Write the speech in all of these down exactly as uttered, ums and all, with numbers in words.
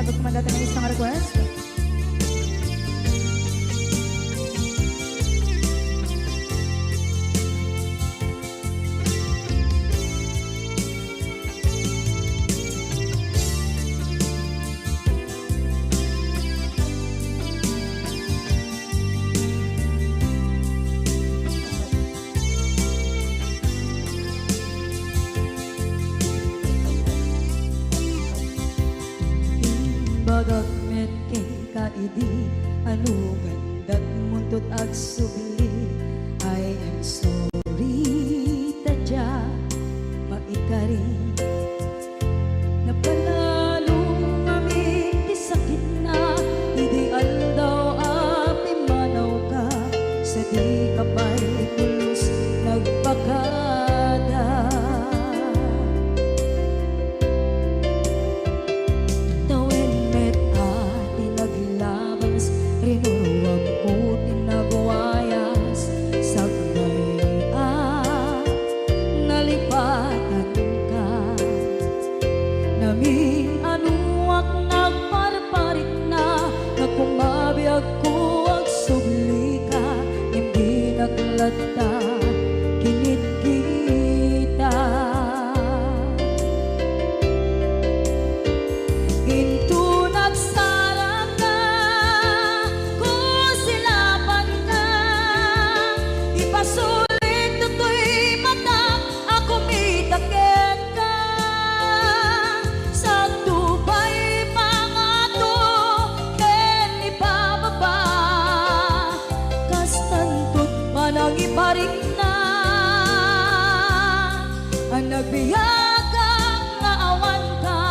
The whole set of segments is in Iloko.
Kumanda tayo ng isang request. Imbagak met kenka idi, ano gandat muntot agsubli. I am sorry, ta dia maikarin. Napanalo ngamin ti sakitna, idi aldaw a pimmanawka, sadika pay pulos nagpakada. Tawen met a ti naglabas, rinuruamko ti nagwayas, sakbay a nalipatanka. Namin-anoak nagparparikna, nga kumabiagko agsublika, ngem dinak latta kinitkitak. Inton agsaraka, kusilapanka, ipasulik toy matak a kumita kenka. Sakto pay pangato ken ibababa, kastanto ti panangiparikna. A nagbiagak nga awanka.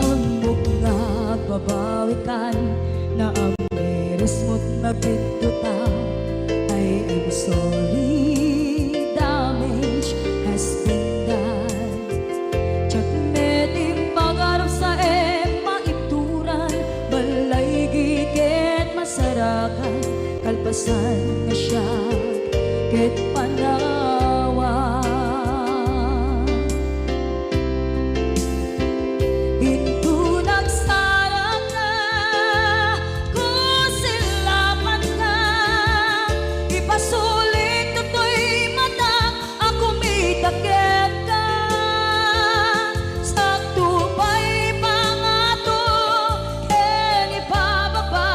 Ammok nga agbabawikan, naamirismot nga biddota. I am sorry, damage has been done. Diak met impagarupsa em maibturan, balaygi ket masarakan, kalpasan nga siak ket panawan. Inton agsaraka, kusilapanka, ipasulik toy matak a kumita kenka. Sakto pay pangato ken ibababa,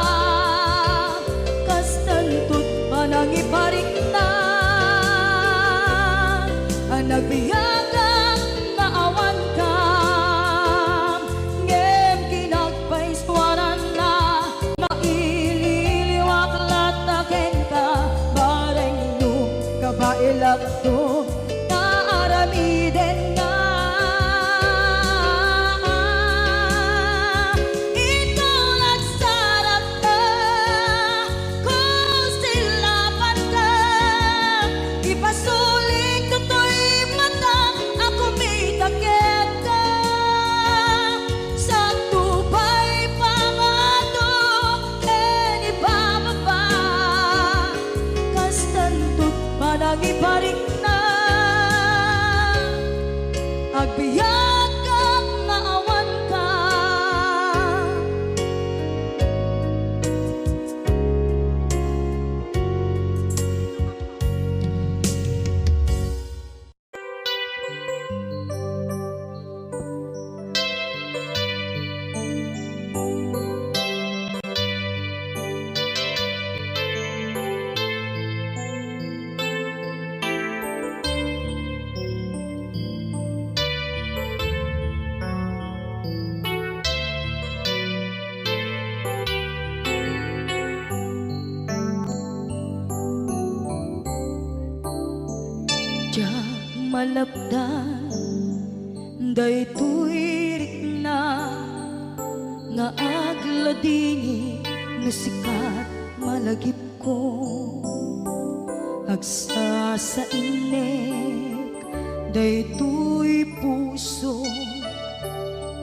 kastanto ti panangiparikna. A nagbiagak nga awanka, ngem kinagpaisuaranna, maililiwak latta kenka, bareng no kabaelakto nga aramidenna. Inton agsaraka, kusilapanka, ipasulik toy matak a kumita kenka. Sakto pay pangato ken ibababa, kastanto ti panangiparikna. Agbiagak nga awanka. Diak malapdan Daytoy rikna nga agladingit no sika ti malagipko. Agsasainek daytoy puso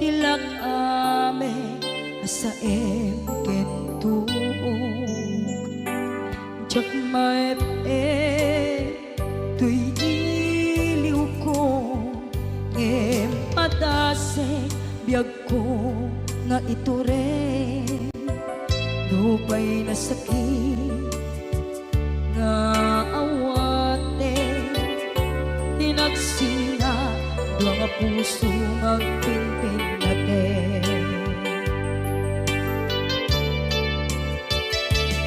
ti lak-am a saem ken tuok. Diak maep-ep toy iliwko, ngem padasek biagko nga itureng. Nupay nasakit nga awaten, tinagsina dua nga puso nga agpinpinnaten.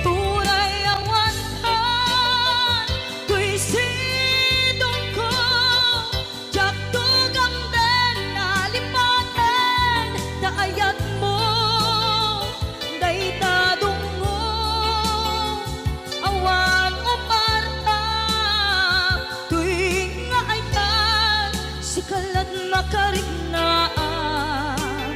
Uray awan toy sidongko, diak tugamden a lipaten ta ayatmo dayta dungngo. Awan umarta toy nga ayat, sika la't makariknaan.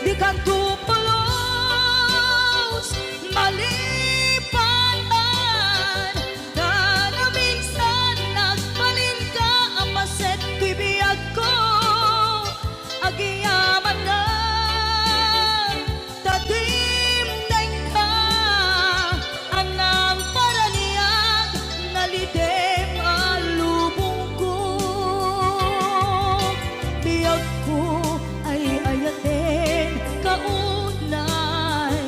Dikanto pulos malipatan, ta naminsan nagbalinka a paset toy biagko. Agyamanak ta dimdengka, a nangparaniag, nalidem a lubongko. Biagko, ay-ayatenka unay,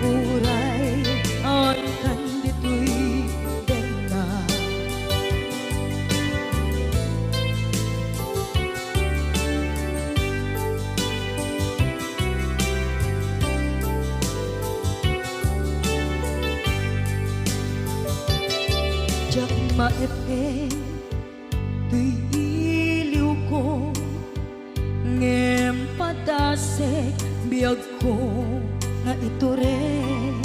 uray awan kan ditoy denna. Diak maep-ep toy iliwko, ngem padasek biagko nga itureng.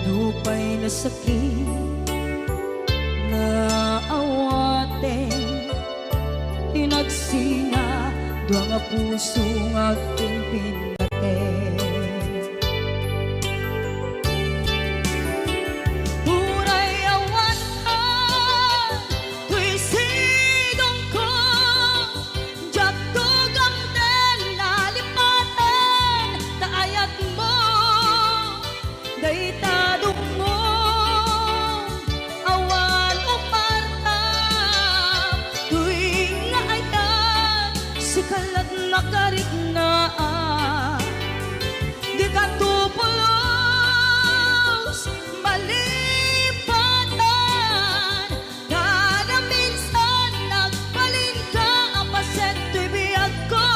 Nupay nasakit nga awaten, tinagsina dua nga puso nga agpinpinnaten. Uray awan toy sidongko, diak tugamden a lipaten ta ayatmo dayta dungngo. Awan umarta toy nga ayat, sika la't makariknaan. Dikanto pulos malipatan, ta naminsan nagbalinka a paset toy biagko.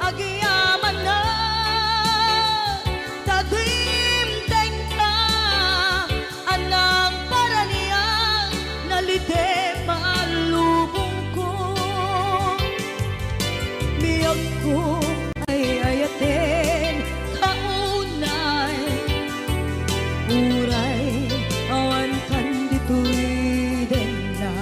Agyamanak ta dimdengka, a nangparaniag, nalidem a lubongko. Biagko, ay-ayatenka unay, uray awan kan ditoy denna.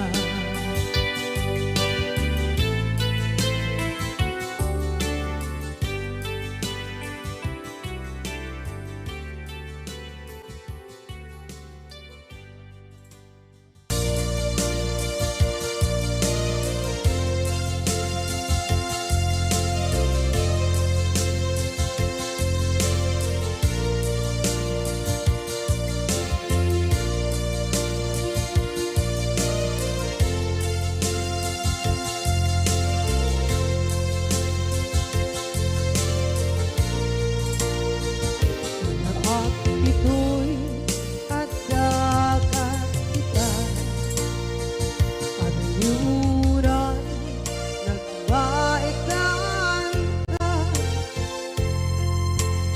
Naak ditoy adda ket ita, ania uray nagbaekan ka.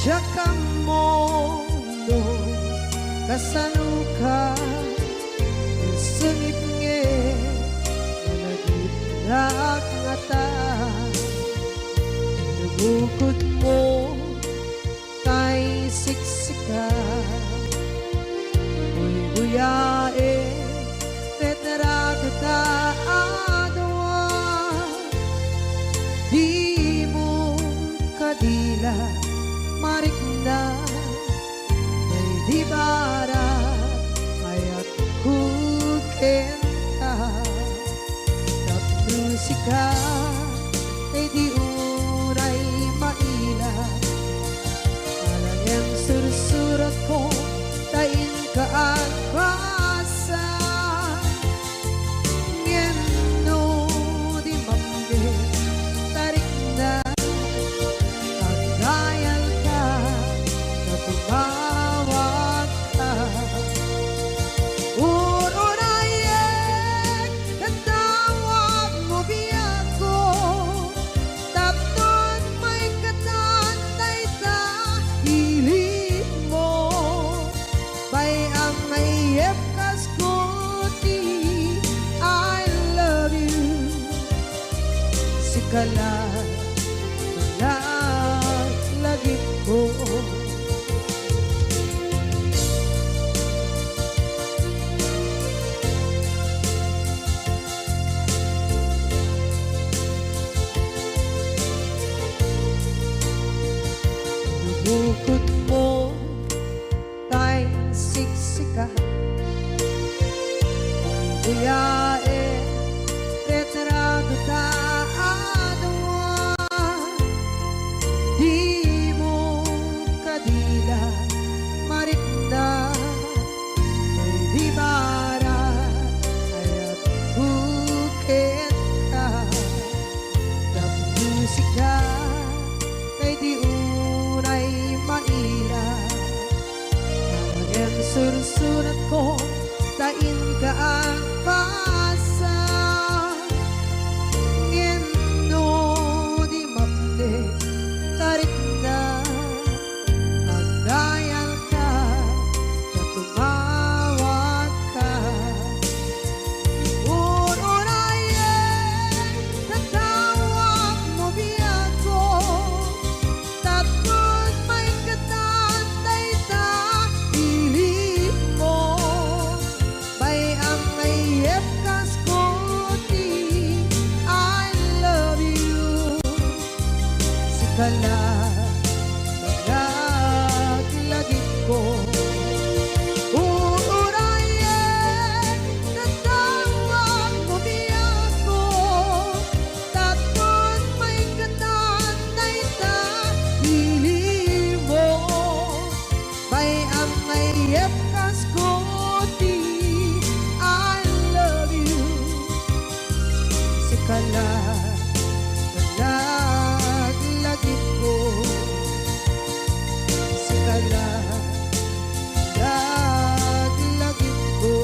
Diak ammo no kasanoka, sungit ngarud, malagipnak ngata. Nabukotmo tay siksika. Guyguyaem ket ragta a dua. Di barang ayatko kenka, tapno sika, tay di unay maila. Ala nga sursuratko, ta inka agbasa. Ngem no di mamdi, ta rikna, agdayalka, ta tumawagka. Ur-urayek, ket tawagmo biagko, tapno maikkan dayta ilinmo. Bay-am nga iyepkasko ti I love you. Sika la, laglagipko. Bukod mo tay siksika, buyaen, retrato ta a dua. Dimo kadi la marikna, tay di barang ayatko kenka, tapno sika, tay di unay maila. Ngem sursuratko, ta inka agbasa. Ngem no di mamdi, ta rikna, agdayalka, ta tumawagka. Ur-urayek, ta tawagmo biagko, tapno maikkan dayta ilinmo. Bay-am nga iyepkasko ti I love you. Sika la, laglagipko. Ur-urayek, ta tawagmo biagko, tapno maikkan dayta ilinmo. Bay-am nga iyepkasko ti I love you. Sika la, laglagipko. Sika la, laglagipko.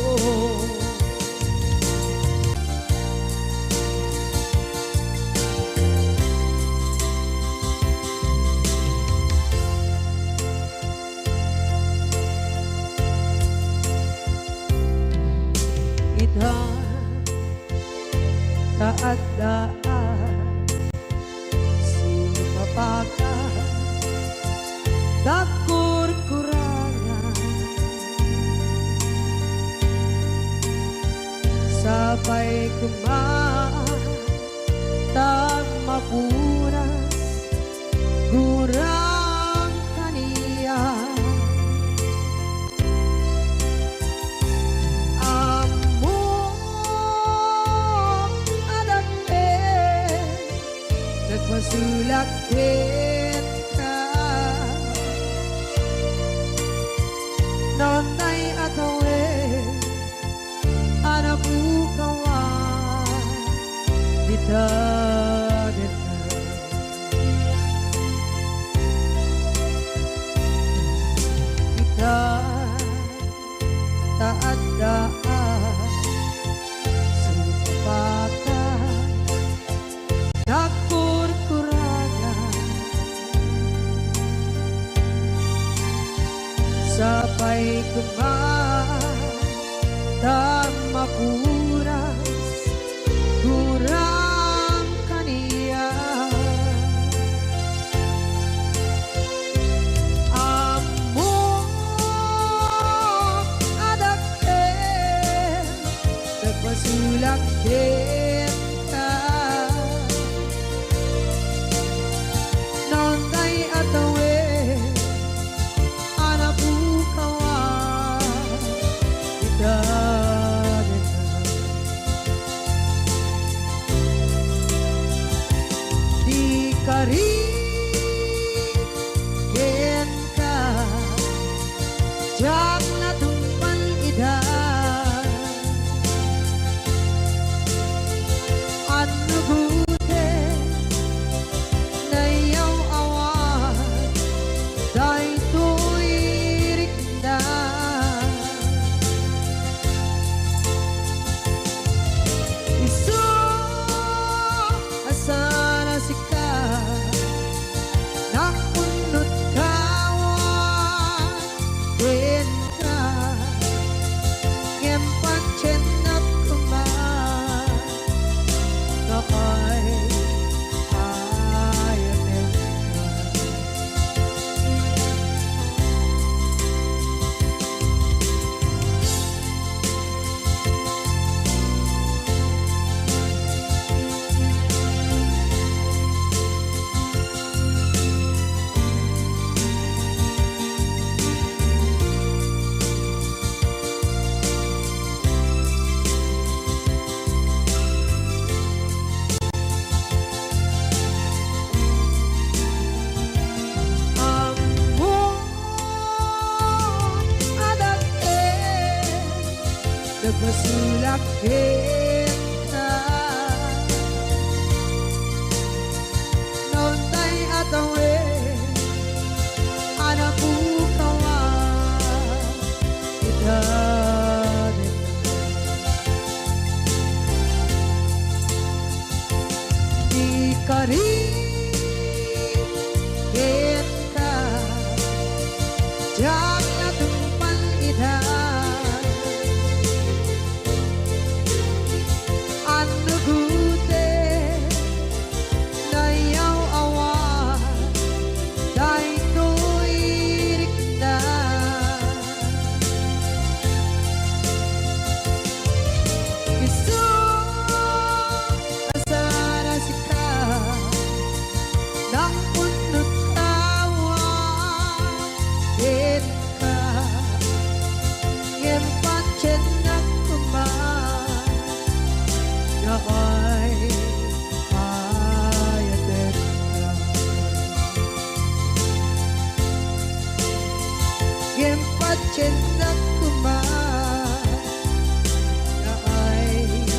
Ita ta adda a sumapaka, nagkurkurangan. Sapay koma ta mapuras gurang kaniak. Ammok a dakkel, nagpasulak kenka. Nonday a tawen a napukawan dita daga. Ita ta adda a sumapaka, nagkurkurangan. Sapay koma ta mapuras gurang kaniak. Ammok a dakkel, nagpasulak kenka. Nonday a tawen a napukawan Diak natungpal ida. Annugoten, nayaw-awan daytoy rikna. Isu a saan a sika, nakunot kawan kenka, ngem patiennak koma nga ay-ayatenka. Ammom a dakkel, nagbasolak kenka. Naunay a tawen a napukawan ita. Di karit kenka, diak natungpal ida. Annugoten, nayaw-awan daytoy rikna. Isu a saan a sika, nakunot kawan kenka, ngem patiennak koma nga ay-ayatenka. Ngem patiennak koma nga ay-ayatenka.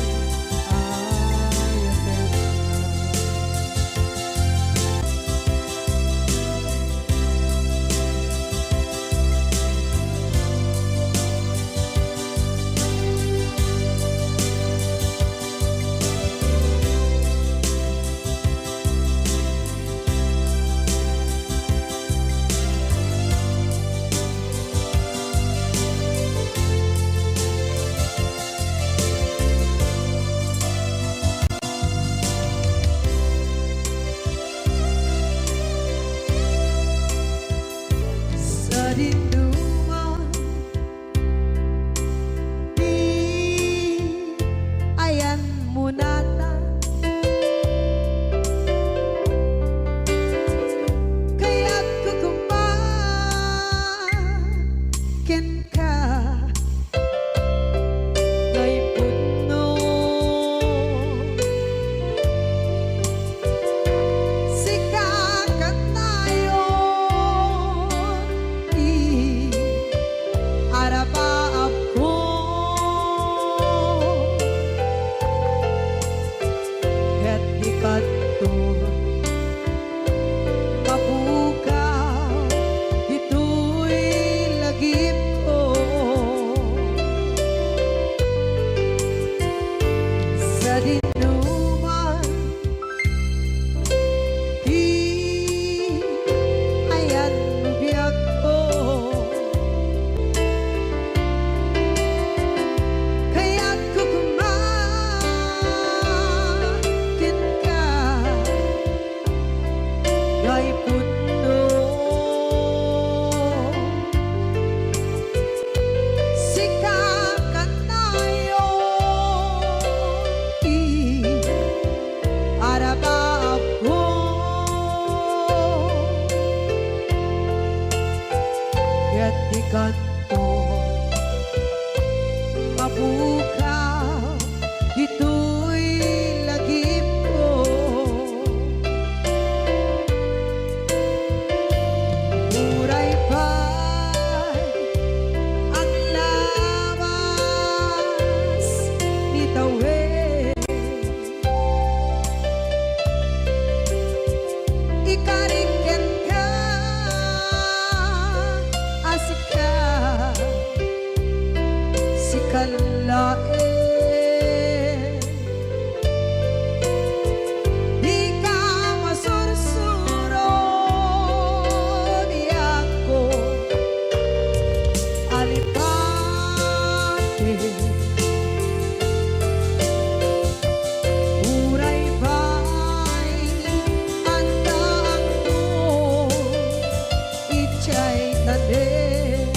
Sadinoman, di ayanmo natan. Kayatko koma kenka, nga ipudno. Sika kanayon ti arabaabko. Ket di kanto mapukaw ditoy lagipko. Sadinoman ti ayanmo biagko. Kayatko koma kenka, nga ipudno. Sika kanayon ti arabaabko. Ket di kanto mapukaw ditoy lagipko. Uray pay Dika masursuro, biagko, alipate. Uray pay addaakto idiay talek.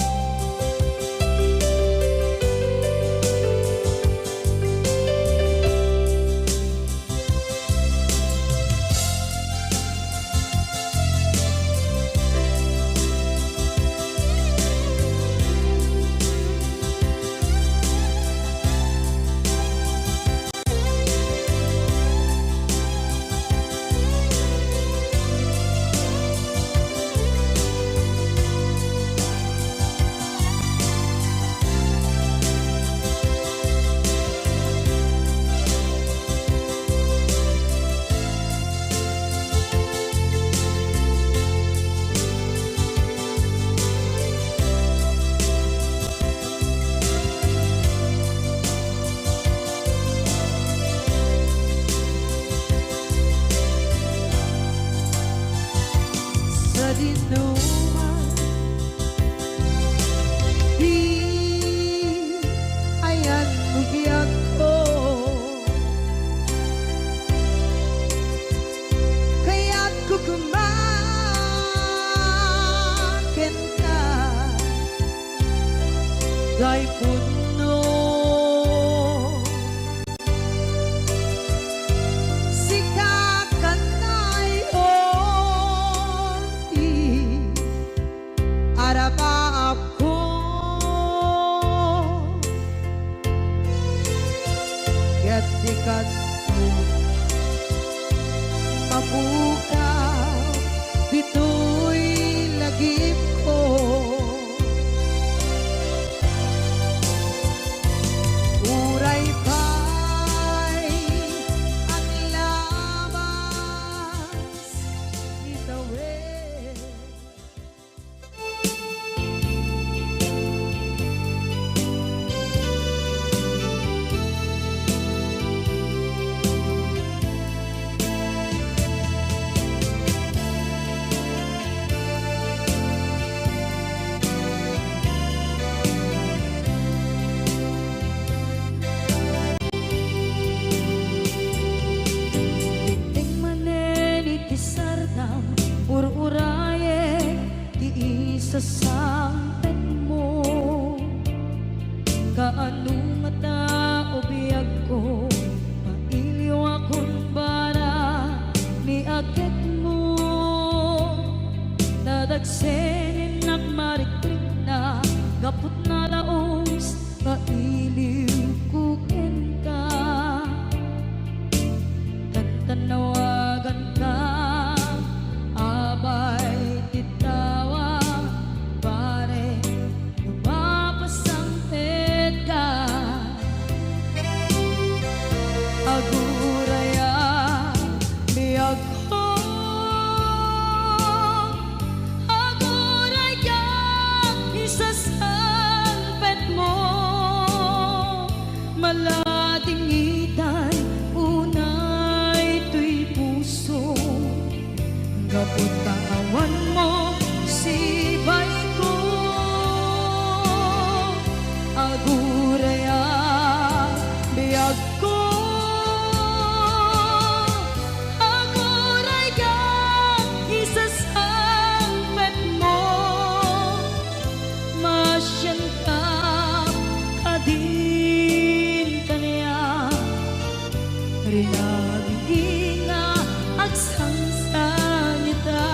Sadinoman, di ayan mo biagko. Kayatko koma kenka, daypunno. Sika kannayon ti arapaapko. Ket di kadto mapukaw ditoy lagipko. Uray pay aglabas itawen. Dimteng manen iti sardam, ur-urayek ti isasangpetmo. Kaano ngata, o biagko, mailiwakon bara ni aketmo. Nadagsen innak marikrikna gapu ta nalaus nga iliwko kenka. Tantannawaganka, abay ti tawa, pare, no mapasangpetka. Aguraya, biagko, aguraya, isasangpetmo. Maladingitay unay toy puso, gapu ta awanmo sibayko. Aguraya, biagko, aguraya, isasangpetmo. Masianka kadin kaniak, rinabingi nga agsangsangita.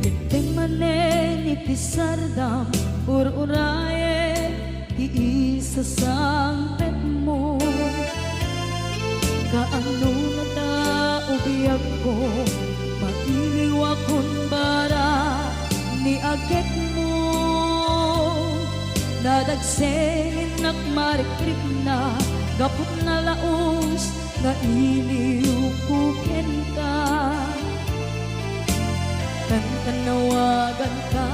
Dimteng manen iti sardam, ur-urayek ti isasangpetmo. Agekmo, nadagsennak marikrikna, gapu ta nalaus nga iliwko kenka. Kankanawaganka,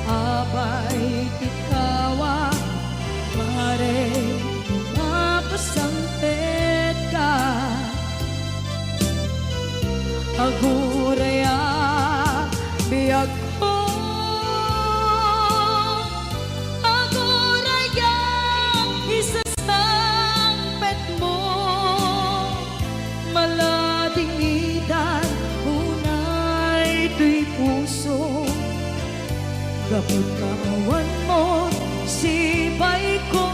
apay ti kawa, mare, mapasangpetka. Agurayak, biagko. Agurayak, isasangpetmo. Maladingitan unay toy puso. Gapu ta awanmo sipayko.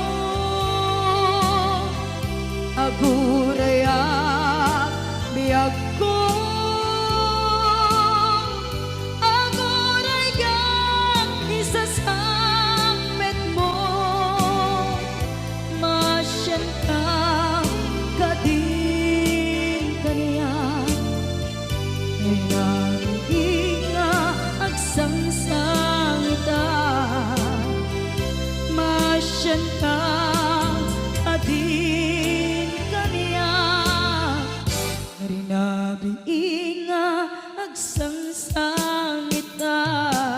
Agurayak, biagko. Agurayak, isasangpetmo. Masianka kadin kaniak. Rinami nga agsangsangitak, masianka kadin kaniak. Rinami nga agsangsangitak.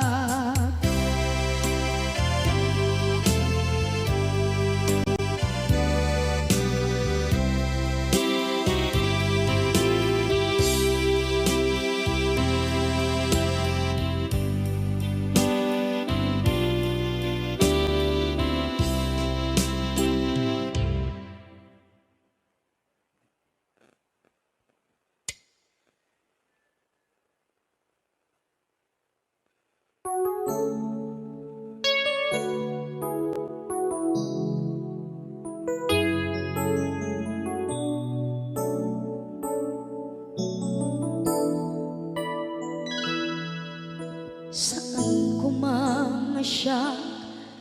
Saan koma nga siak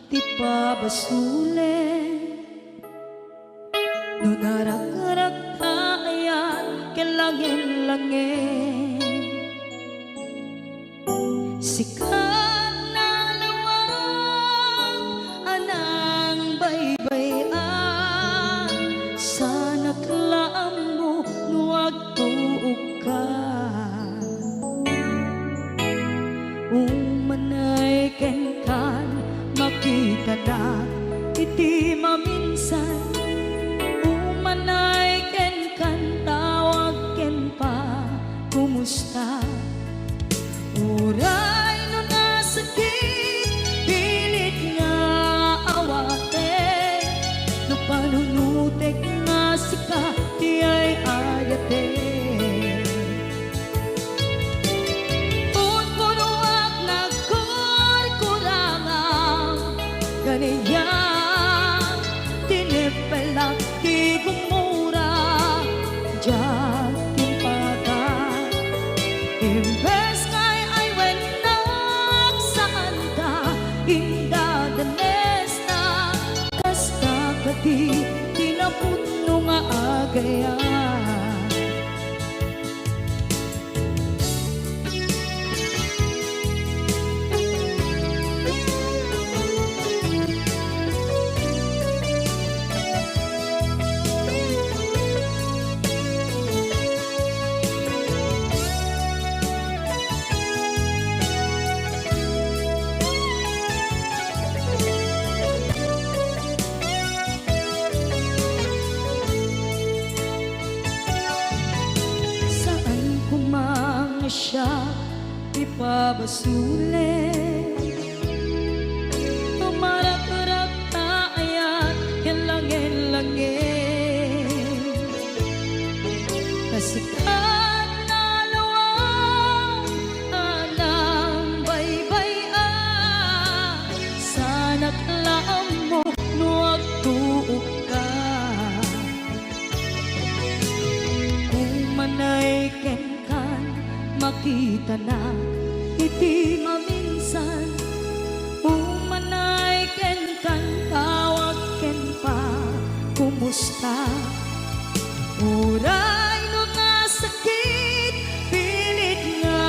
ti pabasulen. No narakrak ta ayan ken langin-langin, sika nalawag a nangbaybay-an, saanak la ammo no agtuokka. Umanay kenkan, makitanak iti maminsan. Umanay kenkan, tawag ken pa, kumusta? Uray no nasakit, pilit nga awatek, no panunotek nga sika ti ay-ayatek. Punpunoak nagkurkurangam, kaniak tinippelak ti gumura, diak timpatak. Imbes nga ay-aywennak, saanka indadanesna, kasta kadi ti napudno nga agayam. Saan koma nga siak ti pabasulen. Tumarakrak ta ayan ken langin-langin. Kasikat nalawag a nangbaybay-an, saanak la ammo no agtuokka. Umanay kenkan, makitanak iti maminsan. Umanay kenkan, tawag ken pa, kumusta? Uray no nasakit, pilit nga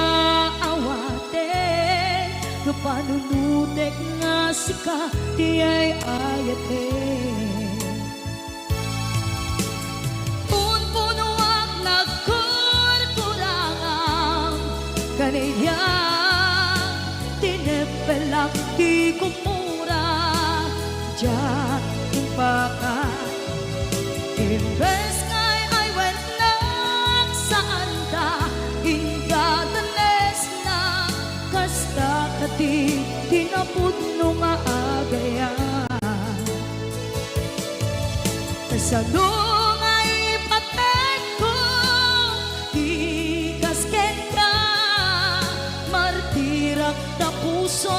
awatek, Panunotek nga sika ti ay-ayatek. Punpunoak nagkurkurangam, kaniak tineppelak ti kumura, diak impaka. Imbes nga ay-ayatnak, saanda, indadanesna, kasta kadi ti napudno nga agayat. Kasano nga ipatekko ti kas kenka, martirak ta puso,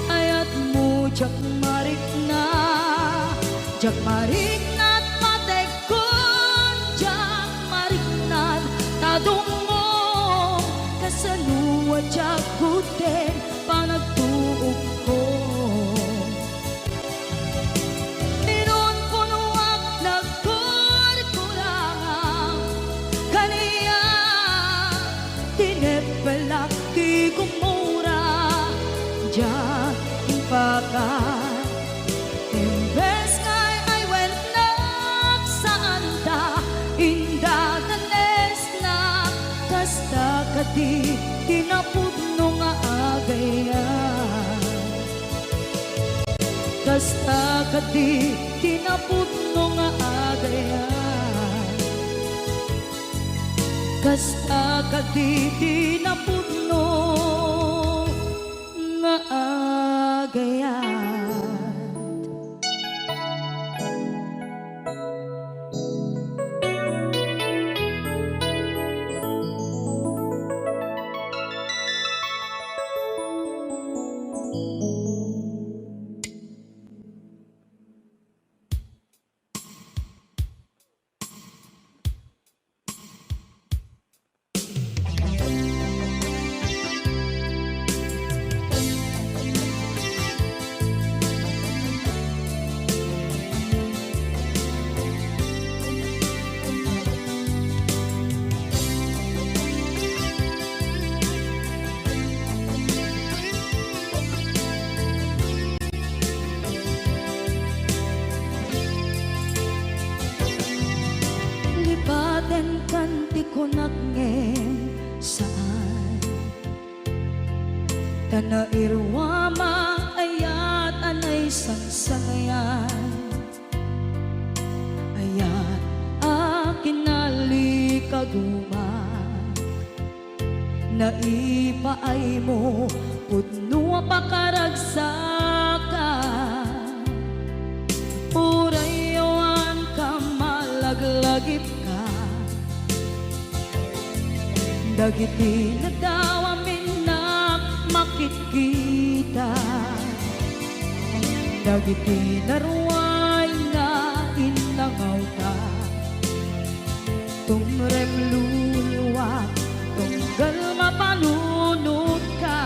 ayatmo diak marikna, diak marikna patekkon, diak marikna tadummo, kasano a diak gudden panagtuokko. Pinunpunoak nagkurkurangam, kaniak tineppelak ti kumura, diak impaka. Imbes nga ay-ayatnak, saanda, indadanesna, kasta kadi ti napudno nga agayat. Kasta kadi ti napudno nga agayat. Kasta kadi ti napudno nga agayat. Lipatenkan ti kunak ngem saan. Ta nairuam a ayat a naisangsangayan. Ayat a kinalikaguma. Naipaaymo pudno a pakaragsakan. Uray awan ka malaglagipka. Dagiti nadawam innak makitkita. Dagiti naruay nga innangawta. Tumrem luluak, tunggal mapanunotka.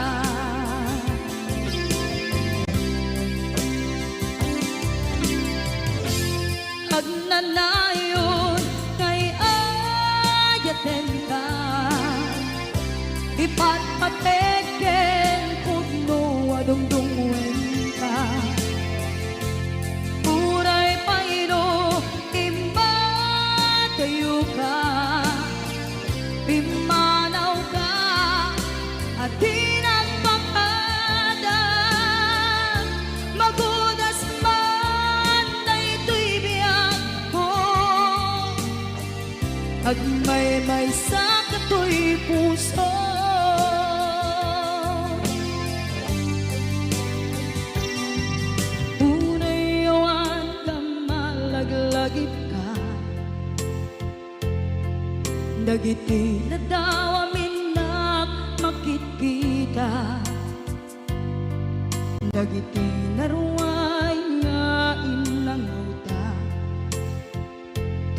Agnanayon nga ay-ayatenka, ipatpatek ken pudno a dungdungngoenka. Uray pay no immadayoka, pimmanawka a di nagpakada. Magudas man daytoy biagko, agmaymaysa katoy puso. Uray awan ka malaglagipka. Dagiti nadawam innak makitkita. Dagiti naruay nga innangawta.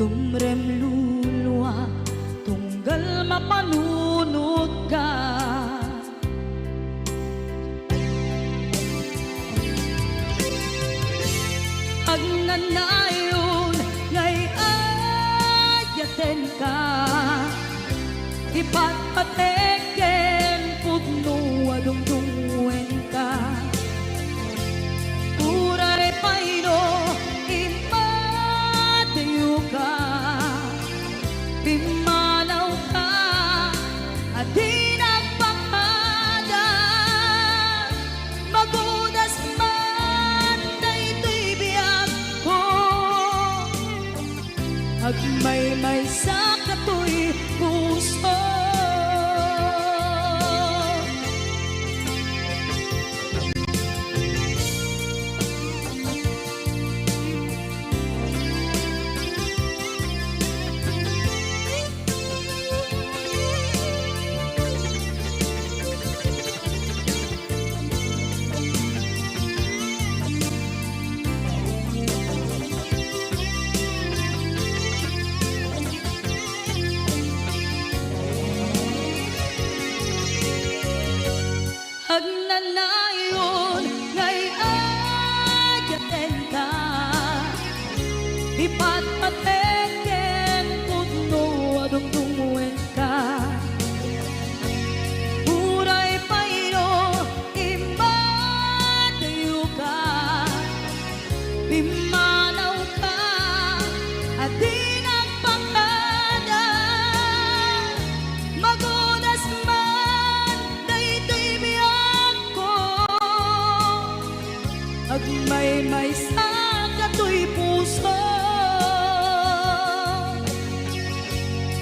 Tumrem luluak, tunggal mapanunotka. Agnanayon nga ay-ayatenka, ipatpatek ken pudno a dungdungngoen Immanawka a di nagpakada, magudas man daytoy biagko, agmaymaysa datoy puso.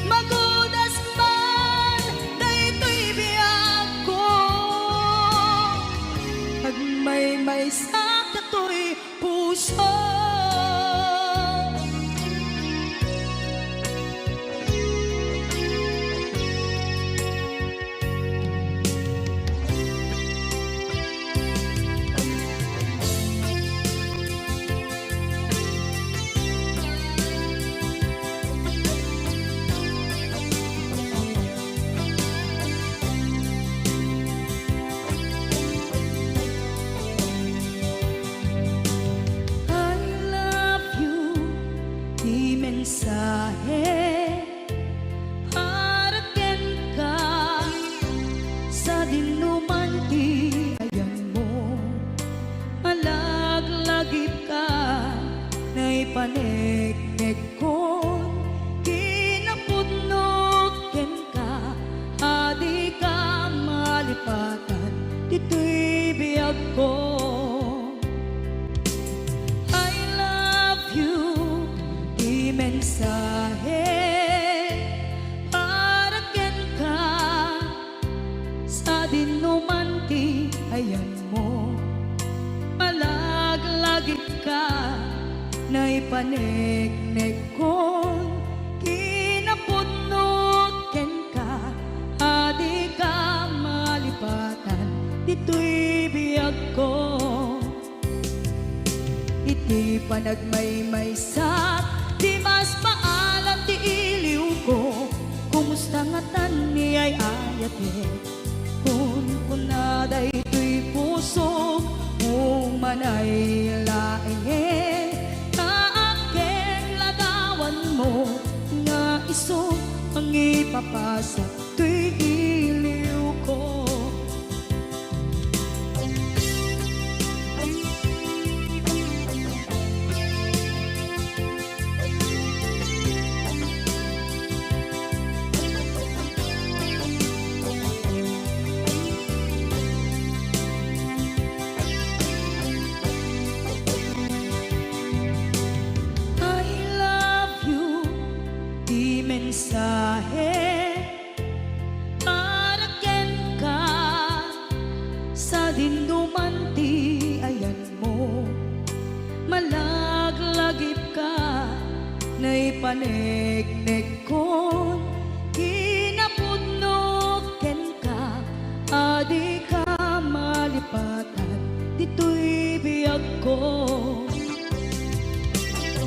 Magudas man daytoy biagko, agmaymaysa datoy puso. I love you, ti mensahe para kenka, sadinoman ti ayanmo. Malaglagipka, naipaneknekkon, kinapudnok kenka, a dika malipatan ditoy biagko. I love you, ti mensahe para kenka, sadinoman ti ayanmo. Malaglagipka, naipaneknekkon, kinapudnok kenka, a dika malipatan ditoy biagko. Iti panagmaymaysak, ti mas maalan ti iliwko. Kumusta ngatan ni ay-ayatek? Kunkuna daytoy pusok, umanay laengen, ta aggen ladawanmo nga isu mangipapasak toy iliwko. I love you, ti mensahe para kenka, sadinoman ti ayanmo. Malaglagipka, naipaneknekkon, kinapudnok kenka, a dika malipatan ditoy biagko.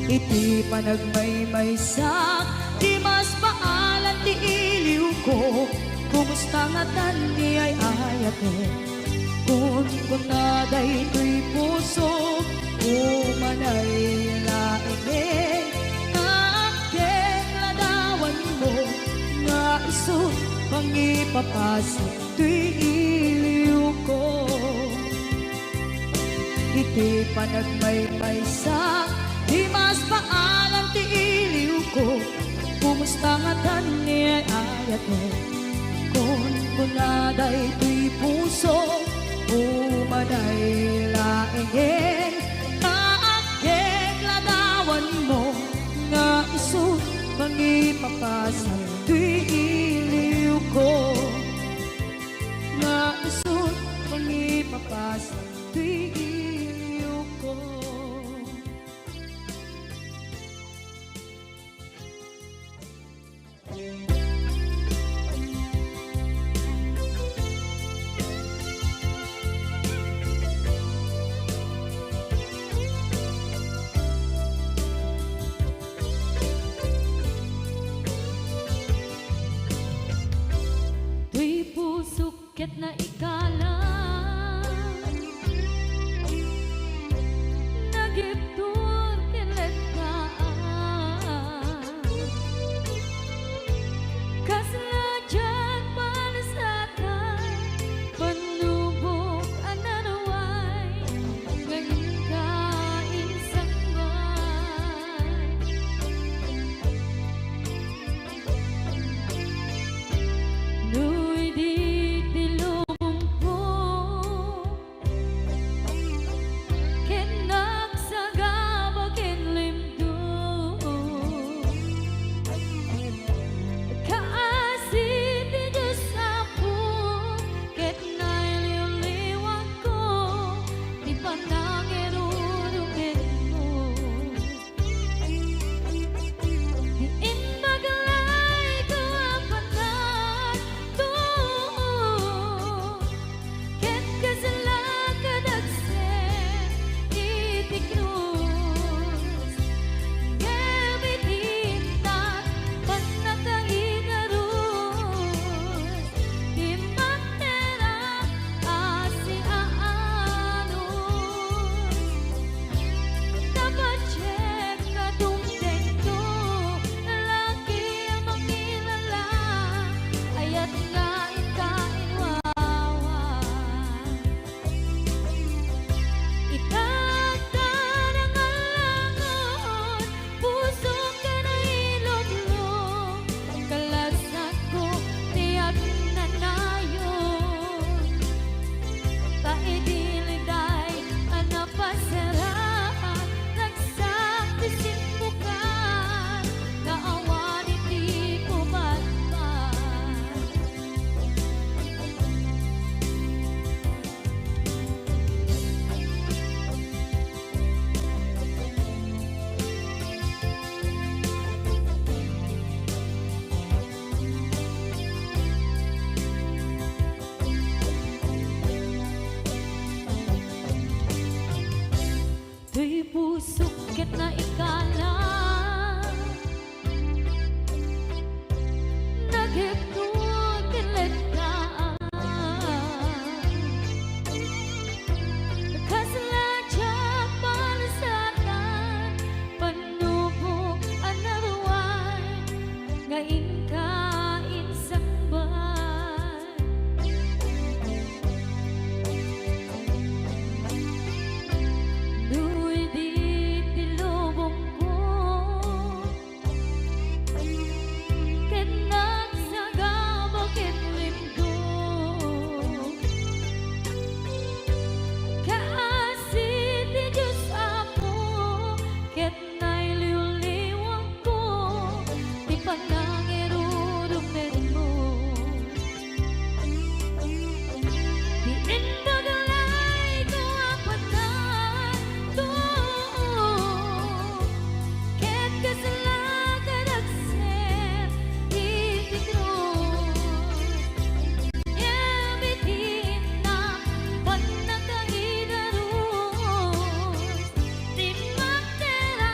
Iti panagmaymaysak, ti mas maalan ti iliwko. Kumusta ngatan ni ay-ayatek? Kunkuna daytoy pusok, umanay laengen, ta aggen ladawanmo nga isu mangipapasak toy iliwko. Iti panagmaymaysak, di mas maalan ti iliwko. Kumusta ngatan ni ay-ayatek? Kunkuna daytoy puso, umanay laengen, ta aggen ladawanmo nga isu mangipapasak toy iliwko. Nga isu mangipapasak toy iliwko. Toy pusok ket naikalang, nagepno ken lettaan. Kasla diak parsatan, panubok a naruay, nga inka insangbat. No idi ti lubongko, ket nagsagaba ken limdo, kaasi ti Dios, Apo, ket nailiwliwangko ti panangirurumermo. Ti imbag layko a panato, ket kasla kadagsen iti krus. Ngem iti innak, pannakaidarus ti makter a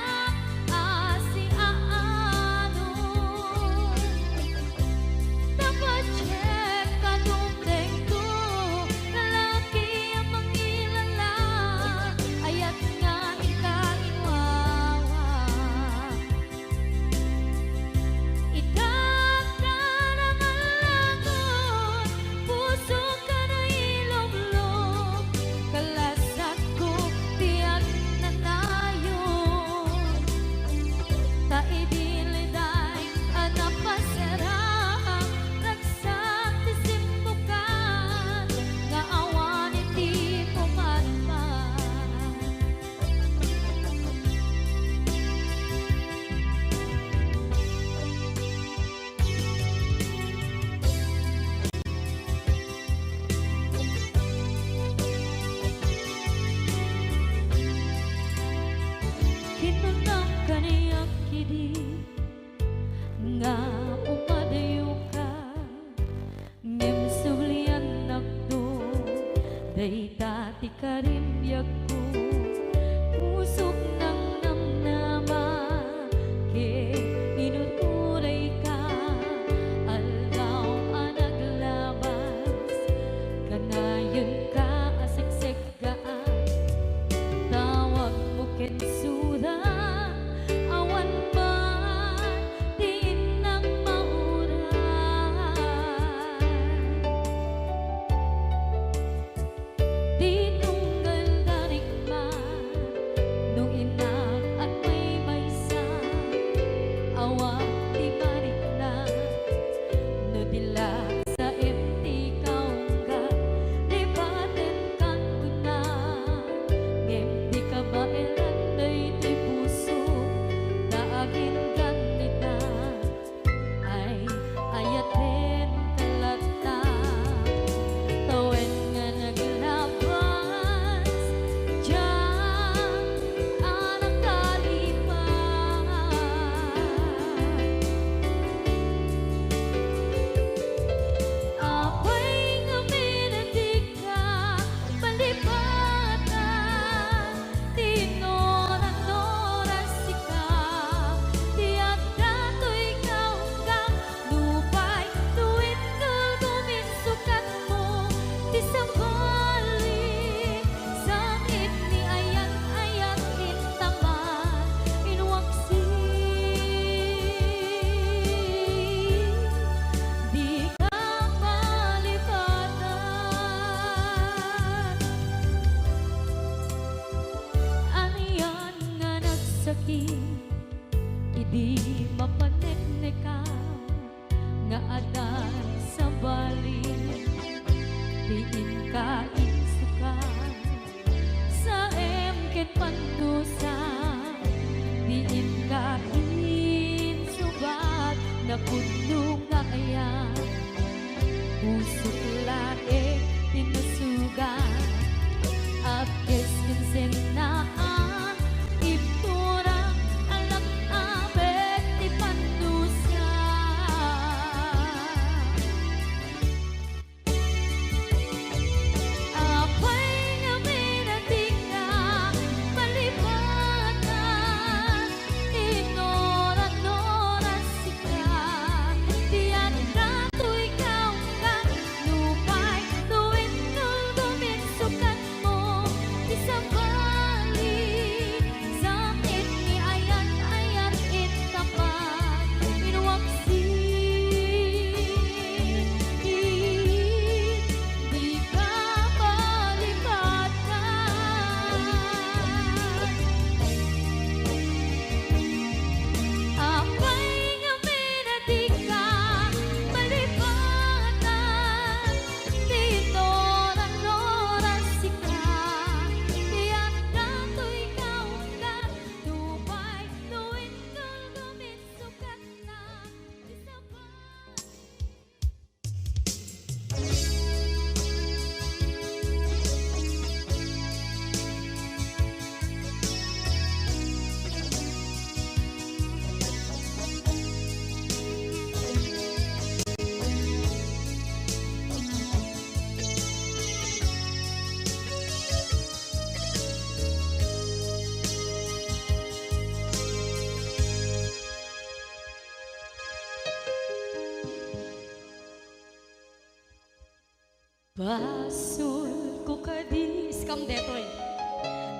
Basolko kadi, iskam detoy.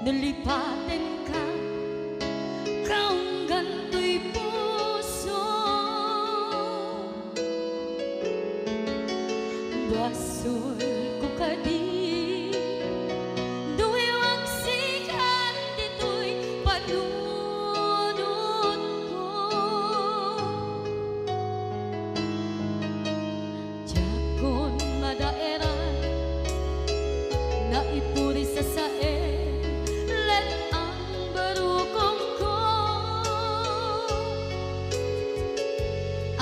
No lipatenka, kaunggan toy puso. Basolko kadi, no iwagsikan ditoy panunotko. Diakon madaeran, naipuri sasae, let-ang barukongko.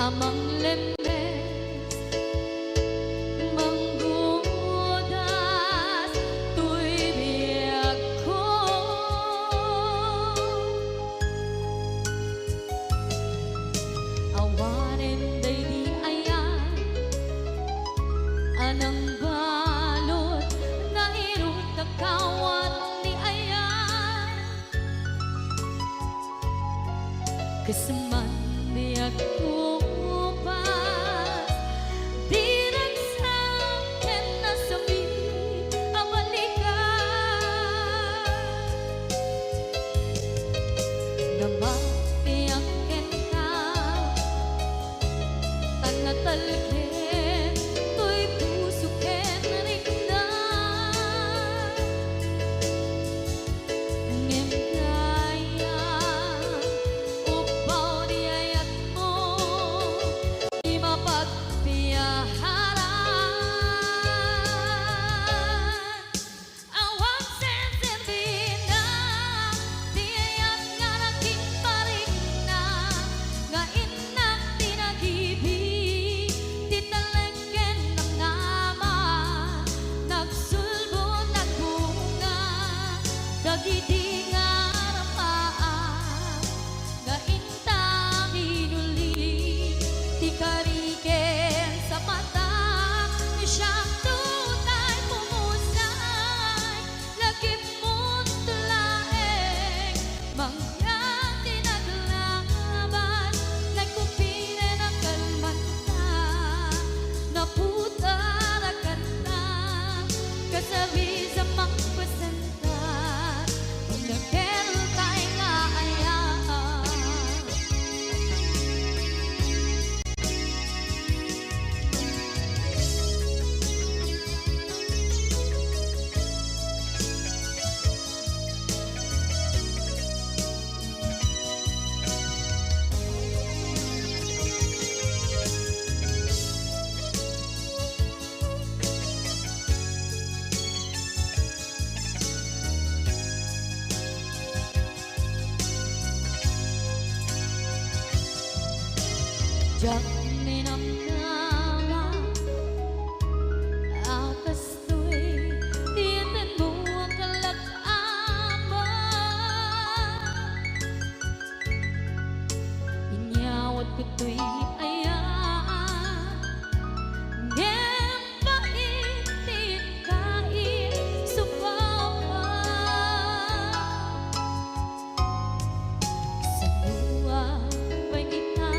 Amang lemmes, manggudas toy biagko. Awanen daydi ayan a nangbalud, nairut a kawat ti ayan. Kasman biagko pas, diragsak ken nasakit a balikan. Namapiak kenka, ta natalged toy puso ken rikna. Ngem dayta, upbaw ti ayatmo, ti mapagpiaharan. Awan senserbina ti ayat nga nakinparikna, nga innak ti nagibi, ti talek ken nangngaman, nagsulbod, nagbunga, dagidi nga arapaak, nga inta minuli, ti kari ken sapatak, siak tutay pumusay, lagipmo laeng, mangyan ti naglaban, nagkupiren a kalmanta, naputar a kanta, kasabis a mangpasenta, pagnakertay nga ayat. Diak minamnama a kastoy ti tenmo a kalak-ama. Inyawat ko toy ayat, ngem pait ti inkaisubawa. Kasanoak pay ita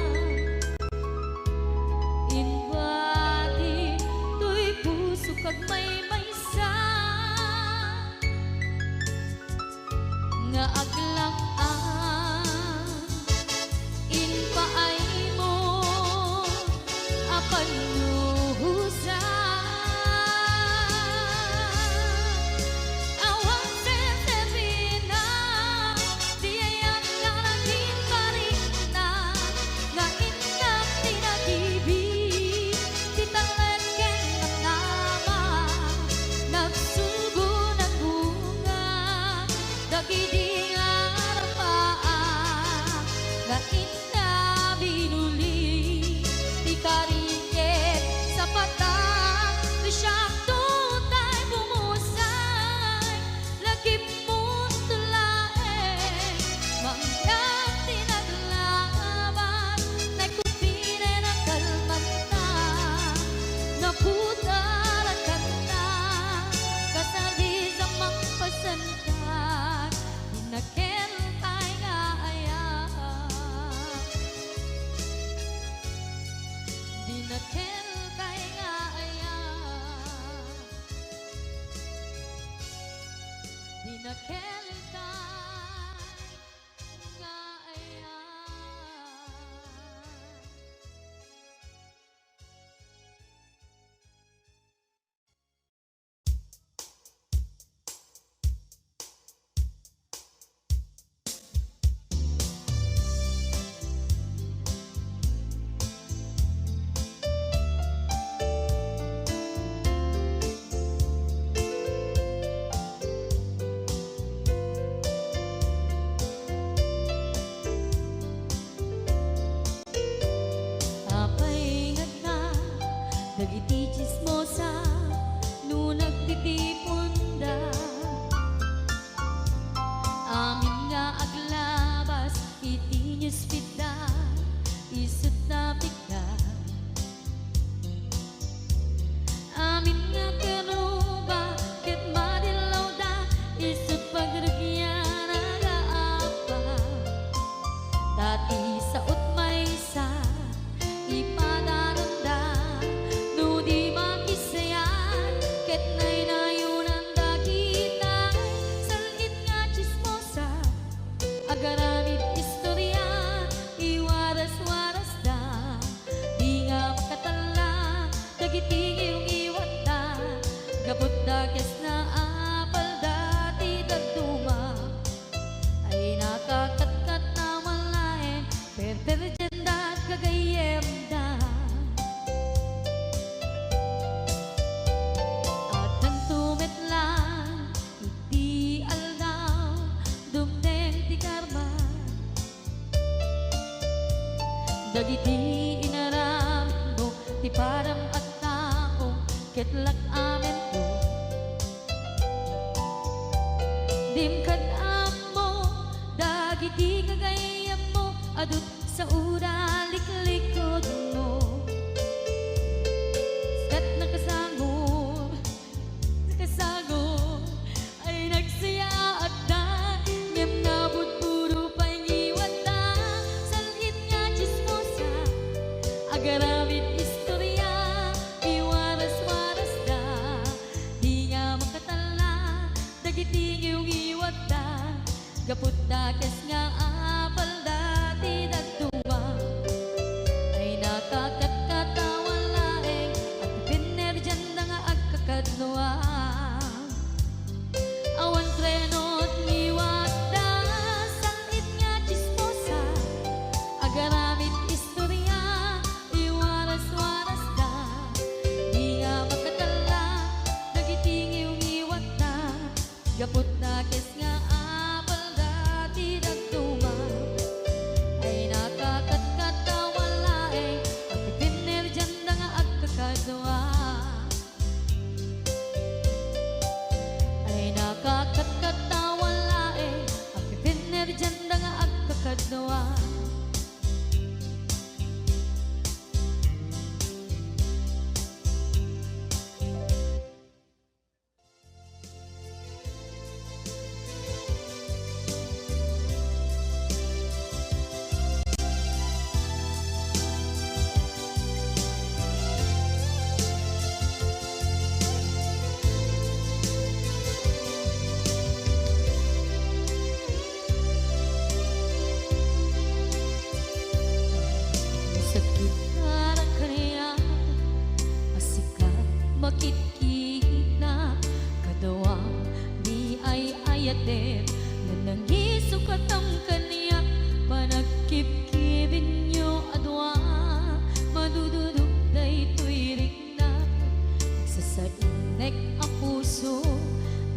imbati toy pusok agmaymaysa, nga aglak-am impaaymo Dagiti inaramidmo ti padam a tao ket lak-amento. Dim kad-ammo dagiti gagayyemmo a dut-, sauda liklikutmo. Ket nakasangor, nakasangor, ay nagsayaatda, ngem nabudbudo pay ngiwatda. Sal-it nga tsismosa, agaramid istoria, iwaras-warasda. Di nga makatalla dagiti ngiwngiwatda, gapu ta kes nga apalda ti dadduma. Ay nakakatkatawan laeng, agpipinnerdianda nga agkakadua. Awan preno ti ngiwatda, sal-it nga tsismosa, agaramid istoria, iwaras-warasda. Di nga makatalla dagiti ngiwngiwatda, gapu ta kes nga apalda ti dadduma. Ay nakakatkatawan laeng, agpipinnerdianda nga agkakadua. Ay nakakatkatawan laeng, agpipinnerdianda nga agkakadua. Sakit nga kaniak a sika makitkita, kadua ni ay-ayatem, nanangisukatam kaniak, panagkibkibinyo a dua, madududok daytoy rikna. Nagsasainek a puso,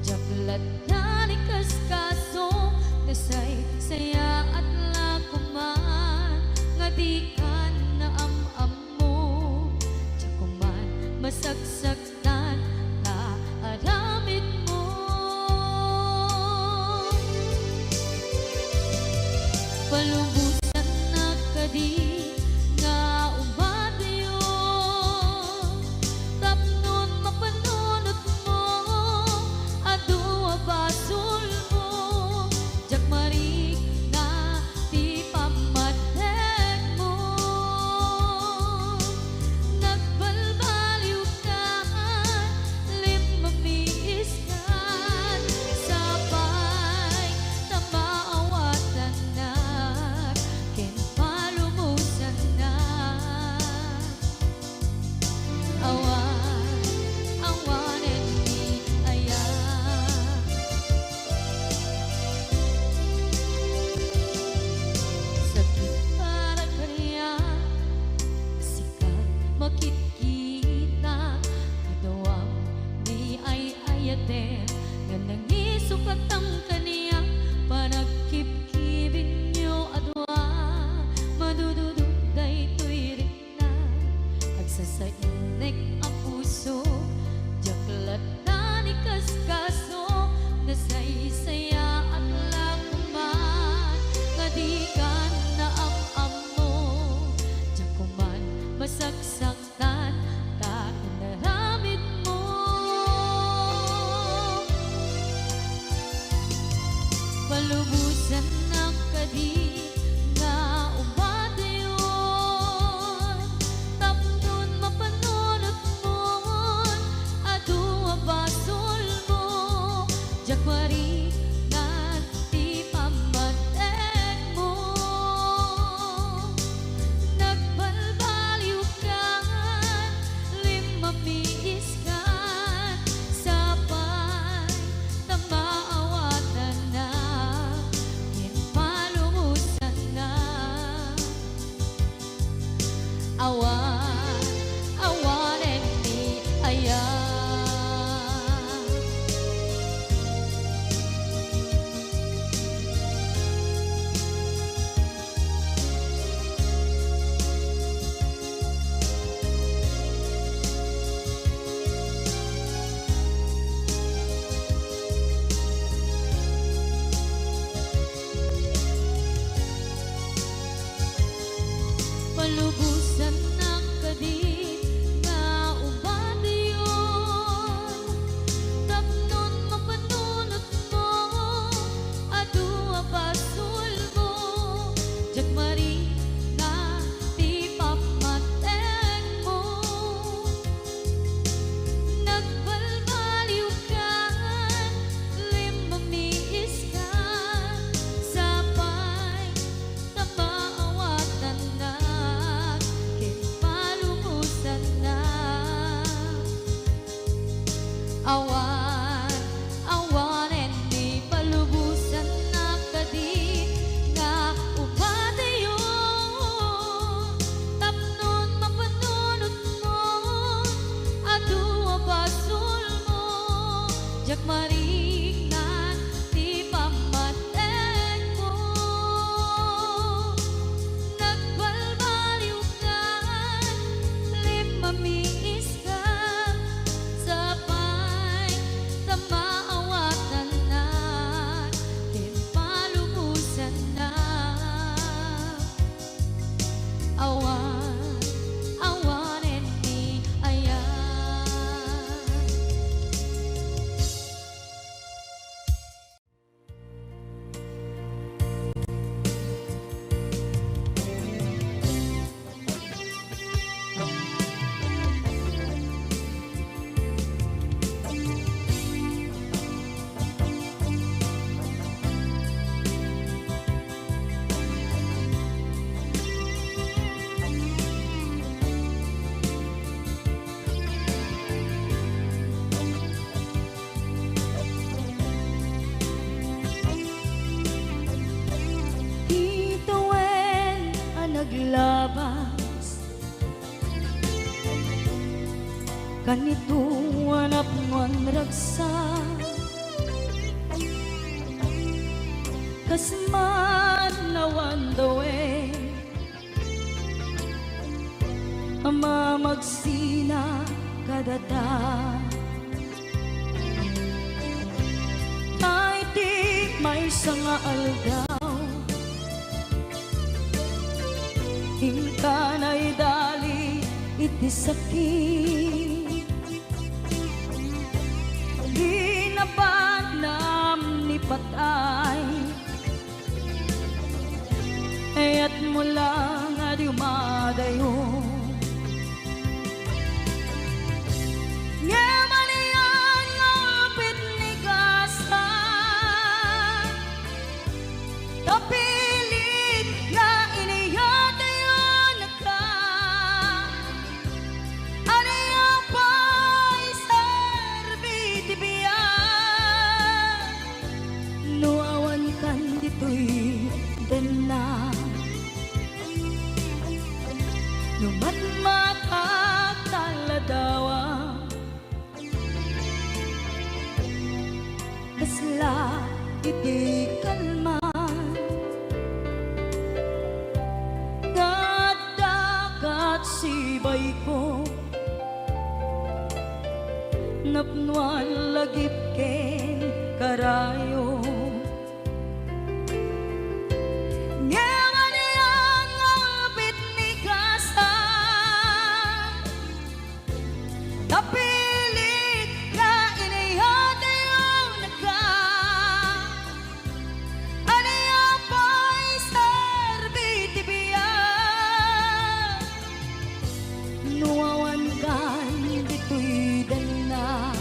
diak latta ni kaskaso, nasaysayaat la koman nga dikan naam-ammo, diak koman masaksaktan ta aramidmo. Palubosannak kadi nga umadayo, tapnon mapanunotmo, adu a basolmo, diak marikna ti pammatnekmo. Nagbalbaliwkan, limmamiiskan, sapay ta maawatannak. Malubosannak kadi nga ubateyon, tapnon mapanunotmo, adu a basolmo, diak maringnga ti pammatekmo. Nagbalbaliwkan, limmamiiskan, sapay ta maawatannak ken palubosannak. Awan, awanen ni palubosannak kadi nga ubateyon, tapnon mapanunotmo, adu a basolmo, diak maringnga ti pammatekmo. Nagbalbaliwkan, limmamiiskan, sapay ta maawatannak ken palubosannak. Awan, awanen ni aya. Ti tawen a naglabas, kanito a napnuan ragsak, kas man awan tawen a mamagsina kadata. Ay, ti maysa nga aldaw, inka naidali iti sakit. Di nabanam ni patay, kayatmo lang a dumadayo. Ngem ania nga upit ni kasta, ta pilit nga iniyatayonka. Ania pay serbi ti biag no awankan ditoy denna? No matmatak ta ladawa, kasla iti kalman nga adda kat sibayko, napnoan lagip ken karayo. Ngem ania nga upit ni kasta, ta pilit nga iniyatayonka. Ania pay serbi ti biag no awankan ditoy denna?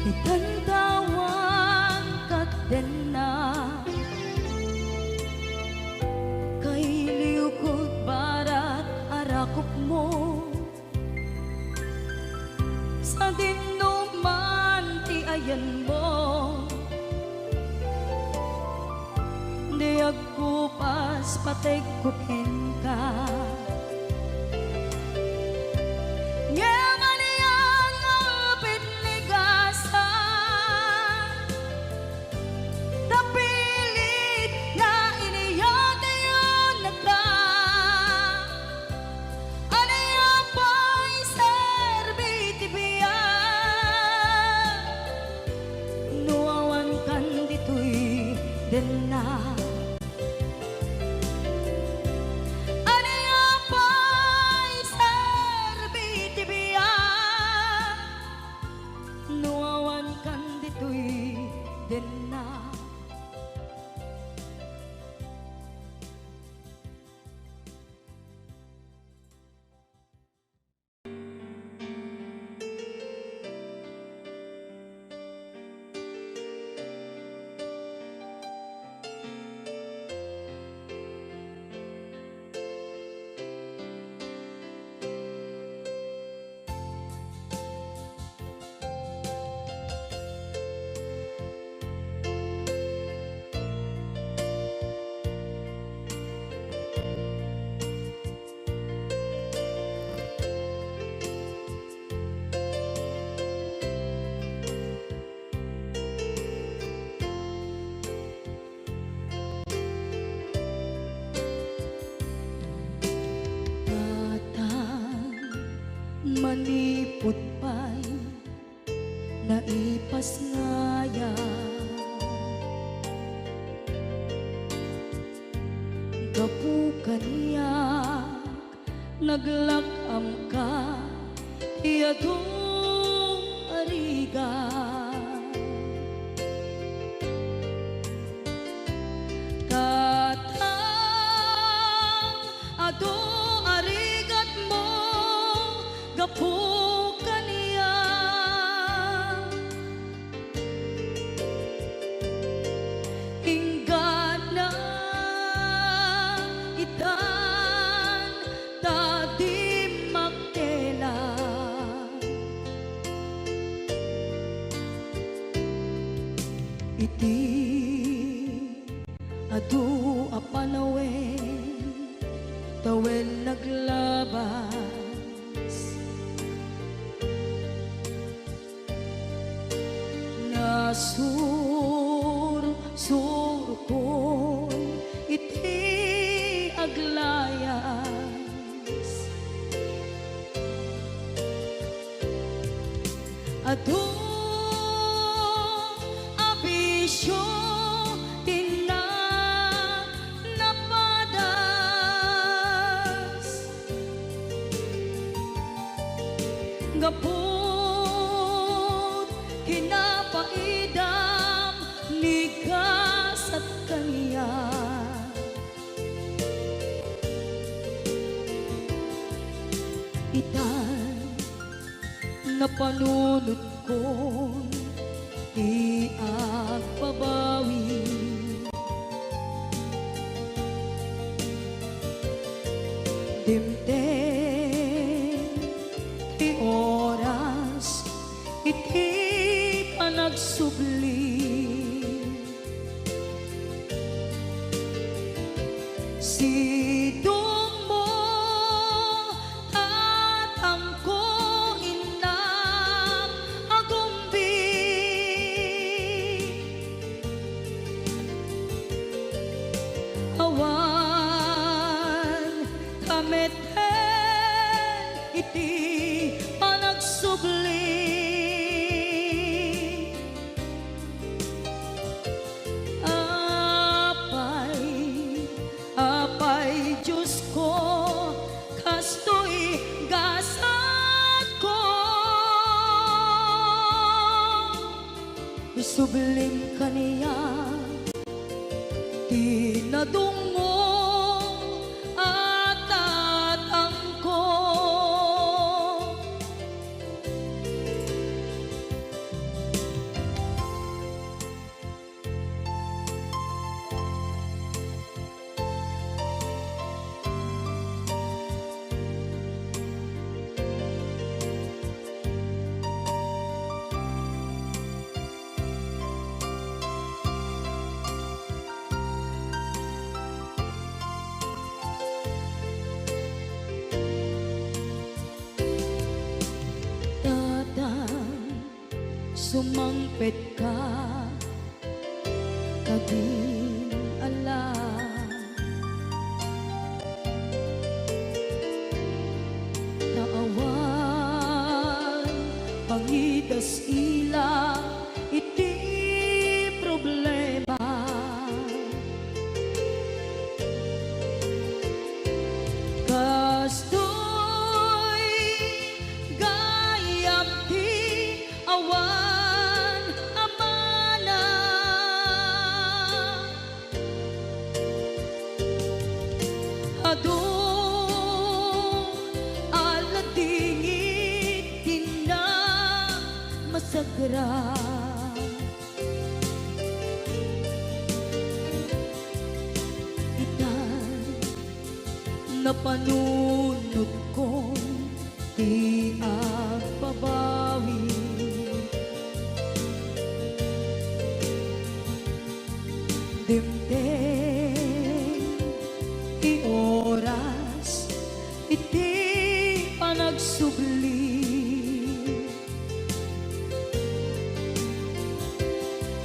Itantawan kat denna, kailiwkod barat a rakupmo. Sadin no man ti ayanmo, di agkupas pategko kenka. Manipud pay naipasngayam. Gapu kaniak, naglak-amka ti adu a rigat. Tatang, adu a rigatmo gapu kaniak. Inggana itan ta dimmakela. Iti adu a panawen, tawen naglabas. Nasursurkon iti aglayas. Adu a bisio ti na-, napadas. Gapud kinapaidam ni gasat kaniak. Itan, napanunotkon ti agbabawi. Dimteng ti oras iti panagsubli. Sidongmo, tatangko, innam, agumbi. Awan kameten iti panagsubli. Apay, apay, Diosko, kastoy gasatko. Isublim kaniak ti nadungngong a tatangko. Tatang, sumangpetka, kadin ala. Ta awan pangidas-ila iti problema. Kastoy gayam ti awan a mana. Adu a ladingit ti namasagra. Itan, napanunotkon ti agbabawi. Dimteng ti oras iti panagsubli.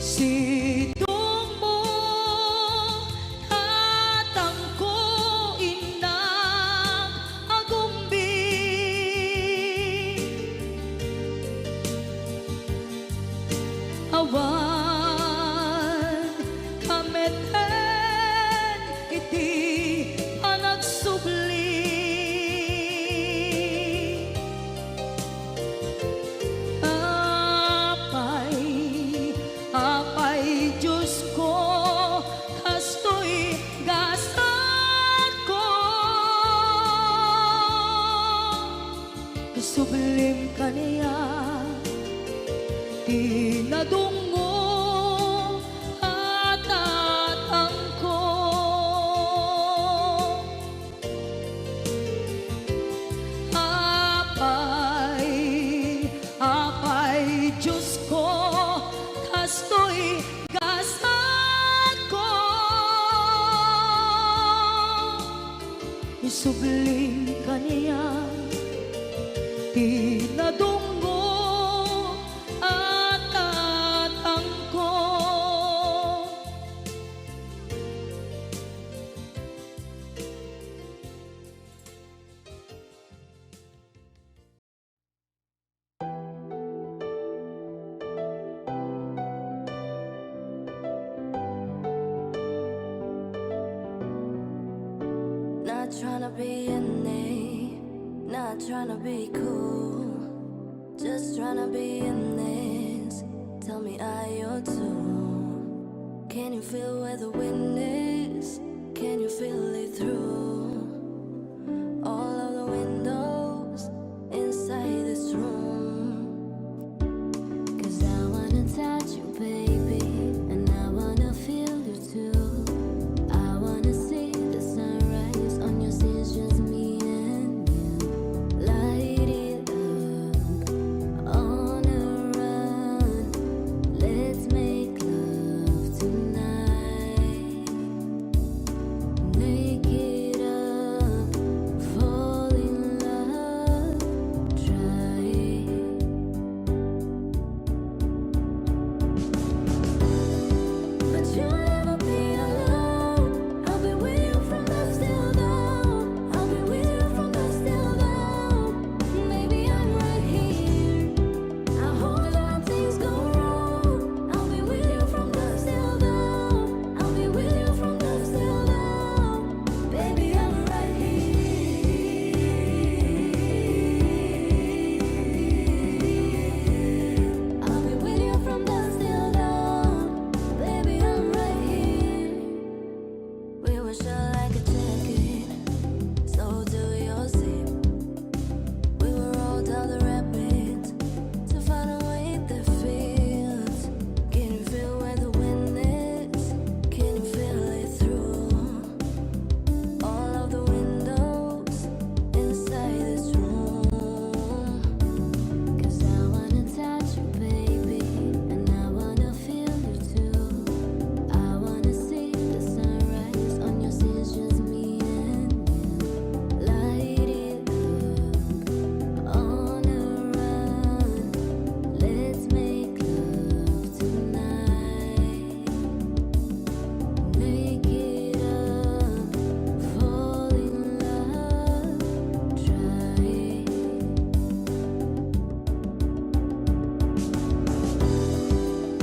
Sidongmo, tatangko, innam, agumbi. Isublim kaniak ti nadungngom a tatangko. Apay, apay, Diosko, kastoy gasatko. Isublim kaniak ti nadungngom a tatangko. Not tryna be in it, not tryna be cool, just tryna be in this. Tell me, are you too? Can you feel where the wind is? Can you feel it through all of the windows inside this room? 'Cause I wanna touch you, baby, and I wanna feel you too. I wanna see the sunrise on your skin, just me and you. Light it up on a run. Let's make love tonight. Make it up, fall in love, try it. But you'll never be alone. I'll be with you from dusk till dawn. I'll be with you from dusk till dawn. Baby, I'm right here. I hope that things go wrong. I'll be with you from dusk till dawn. I'll be with you from dusk till dawn. Baby, I'm right here. I'll be with you from dusk till dawn. Baby, I'm right here. We were shut like a jacket, so do your zip. We will roll down the rapids to find a way that fits. Can you feel where the wind is? Can you feel it through all of the windows inside this room? 'Cause I wanna touch you, baby, and I wanna feel you too. I wanna see the sunrise on your skin, just me and you. Light it up on a run. Let's make love tonight. Make it up, fall in love, try it.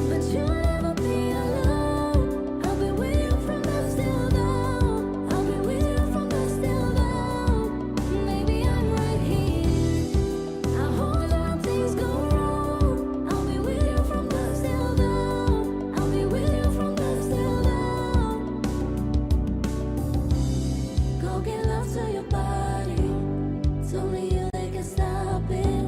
But you'll never be alone. I'll be with you from dusk till dawn. I'll be with you from dusk till dawn. Baby, I'm right here. I hope that things go wrong. I'll be with you from dusk till dawn. I'll be with you from dusk till dawn. Go give love to your body. It's only you that can stop it.